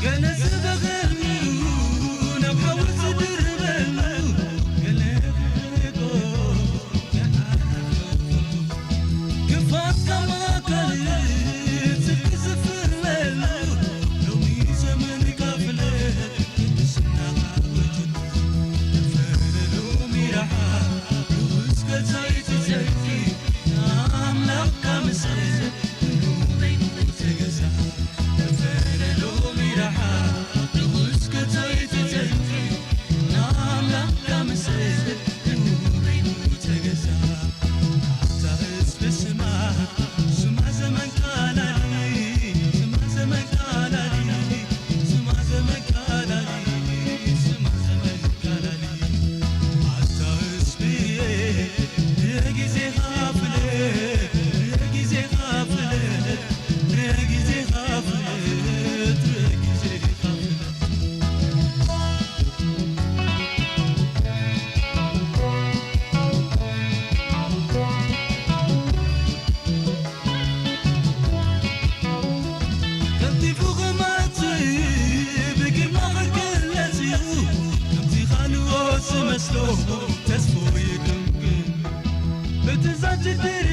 ገለ ዝበቐልሉ ናብ ሓዊ ዝድርበሉ፣ ገለ ክሕጎ ክፋት ካብ ማእከል ጽድቂ ዝፍለሉ፣ ሎሚ ዘመን ካፍለ ቅድስና ዓወት። ፈለሎ ሚራሓ ንጉስ ገዛኢ ትጸንኪ፣ ንኣምላኽካ ምስል ንበይኑ ተገዛ። ፈለሎ ሚራሓ ንጉስ ገዛኢ ትጸንኪ፣ ንኣምላኽካ ምስል ንበይኑ ተገዛ። ኣታ ህዝቢ ስማ፣ ስማ ዘመን ካላሊ፣ ስማ ዘመን ካላሊ፣ ስማ ዘመን ካላሊ፣ ስማ ዘመን ካላሊ። ኣታ ህዝብየ፣ ንጊዜኻ ፍለጥ፣ ንጊዜኻ ፍለጥ፣ ንጊዜኻ ፍለጥ፣ ንጊዜኻ ፍለጥ። ቀልጢፉ ክመጽእ ብግርማ ክግለጽ እዩ። ከምቲ ካልኦት ዝመስሎ ተስፎ ይድንግል። በቲ ዛንጅድር